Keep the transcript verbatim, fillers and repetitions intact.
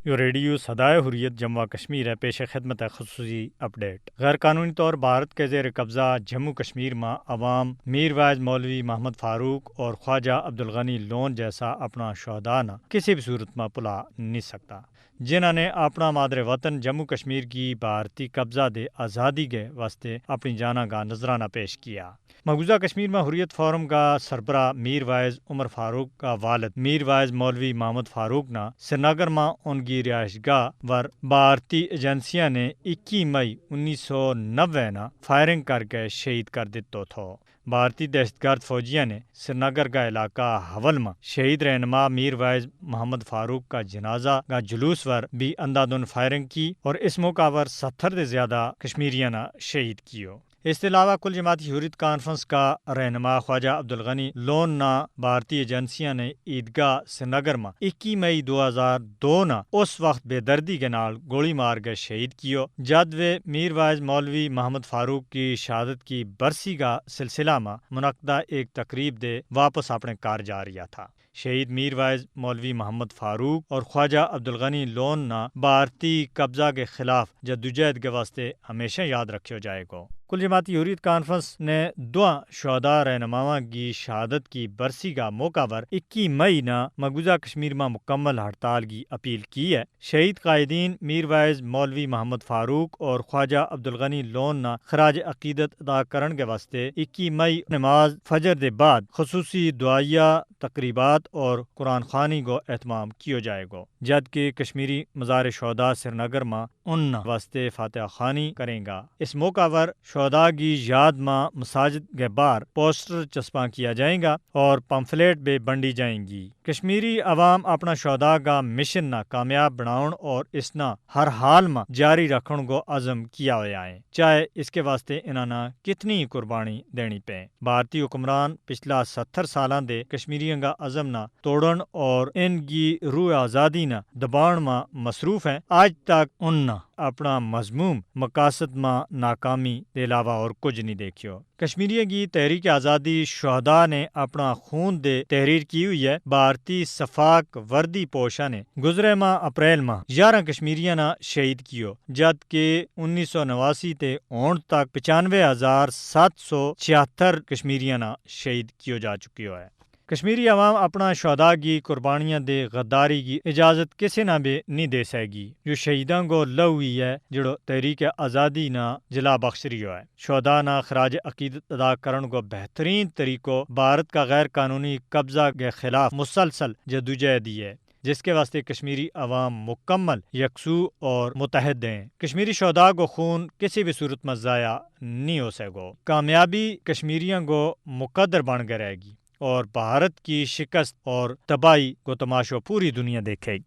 یوہ ریڈیو سدائے حریت جموں و کشمیر ہے، پیش خدمت ہے خصوصی اپڈیٹ۔ غیر قانونی طور بھارت کے زیر قبضہ جموں و کشمیر ما عوام میر واعظ مولوی محمد فاروق اور خواجہ عبدالغنی لون جیسا اپنا شہدا نا کسی بھی صورت ما پلا نہیں سکتا، جنہاں نے اپنا مادر وطن جموں و کشمیر کی بھارتی قبضہ دے آزادی کے واسطے اپنی جانا کا نذرانہ پیش کیا۔ مقبوضہ کشمیر ما حریت فورم کا سربراہ میر واعظ عمر فاروق کا والد میر واعظ مولوی محمد فاروق نا سرینگر ما ان کی رہائش گاہ ور بھارتی ایجنسیاں نے اکی مئی انیس سو نوے نا فائرنگ کر کے شہید کر دتو تھو۔ بھارتی دہشت گرد فوجیاں نے سرینگر کا علاقہ حول ما شہید رہنما میر واعظ محمد فاروق کا جنازہ کا جلوس ور بھی اندھا دھن فائرنگ کی اور اس موقع ور ستر دے زیادہ کشمیریاں نا شہید کیو۔ اس تے علاوہ کل جماعتی حریت کانفرنس کا رہنما خواجہ عبدالغنی لون نا بھارتی ایجنسیاں نے عیدگاہ سرینگر ما اکی مئی دو ہزار دو نا اس وقت بے دردی کے نال گولی مار کے شہید کیو، جد ویہ میر واعظ مولوی محمد فاروق کی شہادت کی برسی کا سلسلہ ما منعقدہ ایک تقریب دے واپس اپنے کار جا رہیا تھا۔ شہید میر واعظ مولوی محمد فاروق اور خواجہ عبدالغنی لون نا بھارتی قبضہ کے خلاف جدوجہد کے واسطے ہمیشہ یاد رکھیو جائے گو۔ کل جماعتی حریت کانفرنس نے دواں شہدا رہنماواں کی شہادت کی برسی کا موقع پر اکی مئی نا مقبوضہ کشمیر ما مکمل ہڑتال کی اپیل کی ہے۔ شہید قائدین میر واعظ مولوی محمد فاروق اور خواجہ عبدالغنی لون نا خراج عقیدت ادا کرن کے واسطے اکی مئی نماز فجر دے بعد خصوصی دعائیہ تقریبات اور قرآن خوانی کو اہتمام کیو جائے گو، جد کہ کشمیری مزار شہدا سرینگر ما ان واسطے فاتحہ خوانی کریں گا۔ اس موقع پر شہدا کی یاد ما مساجد کے باہر پوسٹر چسپاں کیا جائیں گا اور پمفلیٹ بھی بنڈی جائیں گی۔ کشمیری عوام اپنا شہدا کا مشن نا کامیاب بناؤن اور اس نا ہر حال ما جاری رکھن کو عزم کیا ہویا ہے، چاہے اس کے واسطے انہاں نا کتنی قربانی دینی پے۔ بھارتی حکمران پچھلا ستر سالاں دے کشمیریاں کا عزم نا توڑن اور ان کی روح آزادی نا دبان ما مصروف ہیں۔ آج تک ان نا اپنا مذموم مقاصد ما ناکامی دے علاوہ اور کچھ نہیں دیکھیو۔ کشمیریاں کی تحریک آزادی شہدا نے اپنا خون دے تحریر کی ہوئی ہے۔ بھارتی صفاق وردی پوشاں نے گزرے ماہ اپریل ماہ یارہ کشمیریاں نا شہید کیو، جد کہ انیس سو نواسی تے ہون تک پچانوے ہزار ست سو چھہتر کشمیریاں نا شہید کیو جا چکیو ہے۔ کشمیری عوام اپنا شہدا کی قربانیاں دے غداری کی اجازت کسے نا بھی نہیں دے سائے گی۔ یوہ شہیداں کو لہو ہی ہے جڑو تحریک آزادی نا جلا بخش رہیو ہے۔ شہدا نا خراج عقیدت ادا کرن کو بہترین طریقو بھارت کا غیر قانونی قبضہ کے خلاف مسلسل جدوجہد ہی ہے، جس کے واسطے کشمیری عوام مکمل یکسو اور متحد ہیں۔ کشمیری شہدا کو خون کسی بھی صورت ما ضائع نہیں ہو سکے گو۔ کامیابی کشمیریاں کو مقدر بن کے رہے گی اور بھارت کی شکست اور تباہی کو تماشو پوری دنیا دیکھے گی۔